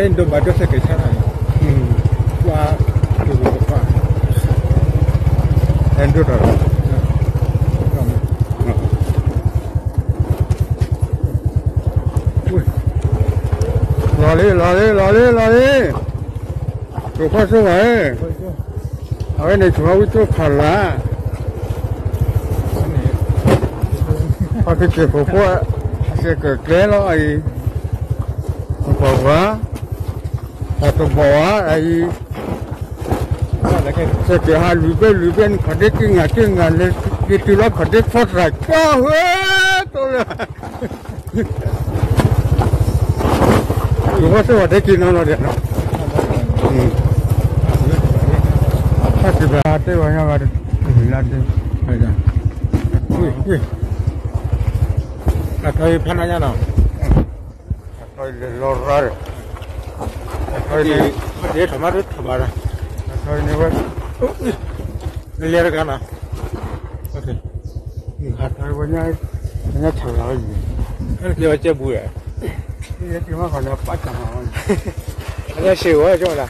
အဲၣ်ဒိးဘၣ်ဒိးစဲကဲးဆါတၢ်န့ၣ်, ကွၢ်, အဲၣ်ဒိးတၢ်လီၤ, လီၤလံ လီၤလံ လီၤလံ လီၤလံ, တိၤဖီၣ်စိဝဲ, အဝဲန့ၣ်ဆိၣ်ဟးဝံၣ်ကၠိခးလၢ်, ပှၤကစၢၢ်ခိၣ်ဖိ, စဲးကၢၢ်ကျဲလီၤအံၤ, ပှၤဝါ, တၢ်တဘီၣ်ဝါအံၤ, စဲးကၢၢ်ဟးလွံၢ်ဘ့ၣ်လွံၢ်ဘ့ၣ်န့ၣ် ခီၣ်ဒ့က့ၤငါက့ၤငါလဲၤက့ၤတုၤလီၤ ခီၣ်ဒ့ဖီတၢ်ကၠီဝဲ, တိၤလၢ ယဝဲစ့ၢ်ဝဲဒဲက့ၤနီၤနီၤဒဲးနီၤ, ဖးစံးဘၣ်တဲဝဲညါဘၣ်, လၢဒဲ, အထီဖးနါညါနီၤ, အထီလဲၤလီၤရါဒီး, အထီန့ၣ်, ဒဲထီၣ်မးဒဲထီၣ်ဘၣ်ဒီး, အထီန့ၣ်ဝဲ, လဲၤတဂၤနီၤ, အထီဝဲညါ, ဝဲညါဆၢလီၤဝဲယံၤ, ကဲဝဲကဲဘူးဧါ ယဲက့ၤမးခီလၢပၢ်တၢ်မၤဝဲ, အညါရှ့ဝဲကၠီလၢ ခါ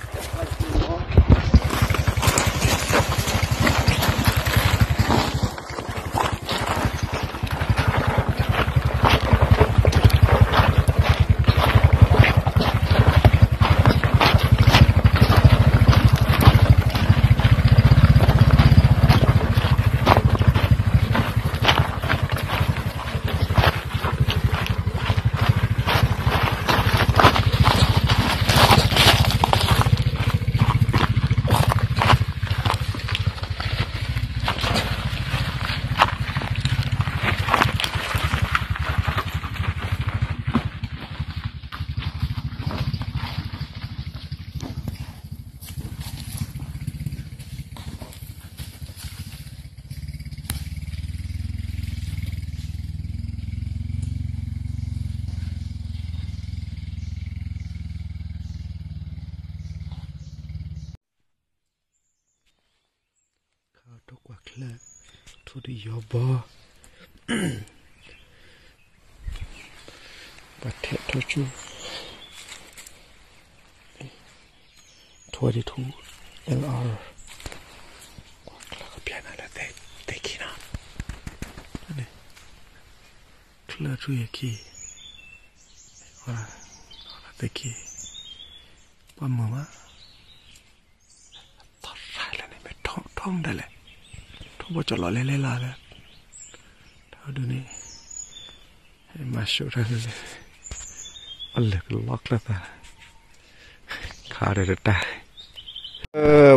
ထိၣ်ကွၢ်ချၢၣ်, ထိၣ်တယီၤဘီ, ပှၤထဲးထီၣ်ဆူ, ထိၣ်ဝဲဒၣ်ထူ, အဲလ်အါ, ကွၢ်ချၢၣ်ကပျၢ်နၤလၢသ့ၣ်ခံနီၤ, ချၢၣ်ထူယခံ, သ့ၣ်ခံ, ပှၤမုာ်မး ထီၣ်ရၤလၢန့ၣ် မ့ၢ်ထီၣ်မတၤလဲၣ်, ထီၣ်ဘီကၠီလီၤလဲၤလဲၤလီၤလဲၤ, တၢ်ဒုးန့ၣ်, မၤၡိတၢ်လဲၤလဲၤ, အလဲၤကလီချၢၣ်သး, ခါဒီးတၢ်,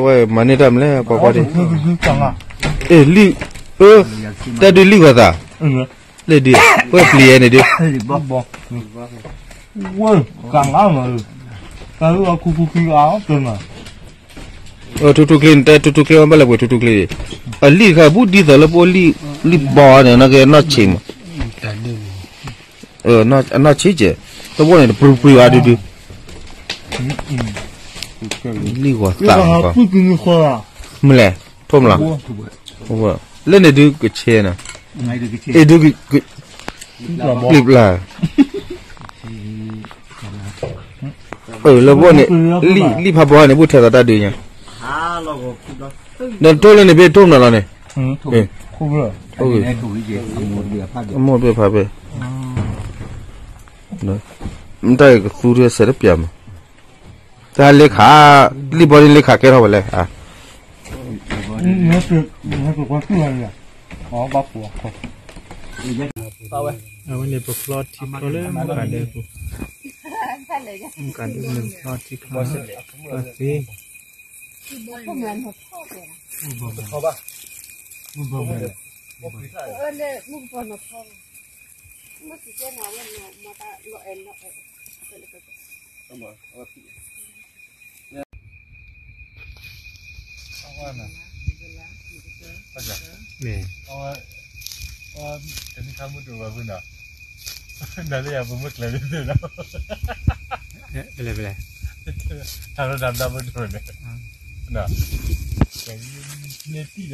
ဝဲမၤန့ၢ်တၢ်မလဲၣ် ပှၤကွၢ်ဒံး, အ့ၣ်လံ, တၢ်ဒုးလံဂီၤသး, လၢဒုး, ဝဲပျံၤယဲန့ၣ်ဒုး ဝဲ, ကၢ်လါမး, တၢ်လၢအခူခူခံအါတမး, ထူထူကျ့, တၢ်ထူထူကျ့ဝဲဘၣ်လဲၣ်ပှ့ၤထူထူကျ့, အလံၣ်တခါဘူးဒ်သိးလၢပအိၣ်လံၣ်ဘီန့ၣ် နီၢ်က့နီၢ်ဆံးမး, အနီၢ်ဆံးကဲ, တဘိန့ၣ်တပြူၤပြူၤအါဒုဒု, လံၣ်ဂီၤသး, မ့ၢ်လဲၣ်, ထိၣ်မးလီၤ, လၢန့ၣ်ဒုကဆဲနီၤ, အ့ၣ်ဒု, ပျံၤပျၢ် လၢဘိန့ၣ်, လံၣ်ဖးဘီန့ၣ် ဘူးထဲသိးတၢ်ဒုးညါ, ဒီးထိၣ်လၢန့ၣ်ဖဲထိၣ်မးလီၤန့ၣ်, အမိၢ်ဘ့ၣ်ဖးဘ့ၣ်, မ့ၢ်တၢ်ကသူတစဲးတပျၢ်မး, တၢ်လ့ခး, လံၣ်ဘီန့ၣ်လ့ခးကဲထီၣ်ဝဲလဲၣ်, အဝဲန့ၣ်ပဖျီထံချီလၢမူကၤဒဲးပူၤ, မူကၤဒဲးန့ၣ်ပဖျီထံချီလၢသ့, မ့ၢ်, တနံၤခါမုၢ်တအိၣ်ဘၣ်ဖုနီၤ, ဒီးလၢယၤပမ့ၢ်ကျဲၤလံသ့ၣ်နီၤ, ပလဲၤပလဲၤ, ထါလီၤတၢ်ဘျါမုၢ်တအိၣ်န့ၣ်, န့ၢ်တံၢ်ဒီး,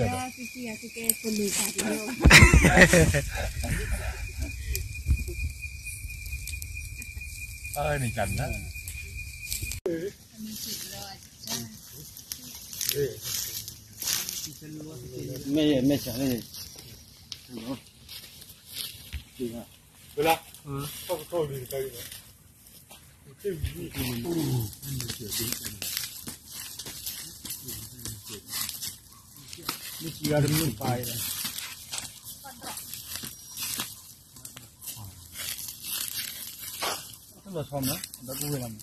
အန့ၣ်ကနၣ် မ့ၢ်ယဲ မ့ၢ်စးန့ၣ် မ့ၢ်စံးဂၤတမ့ၢ်ပာ်အံၤလီၤ, တလီၤဆီမး ဒီပုၢ်ဝဲၢ်လီၤမး, အကမုာ်ဝဲန့ၣ်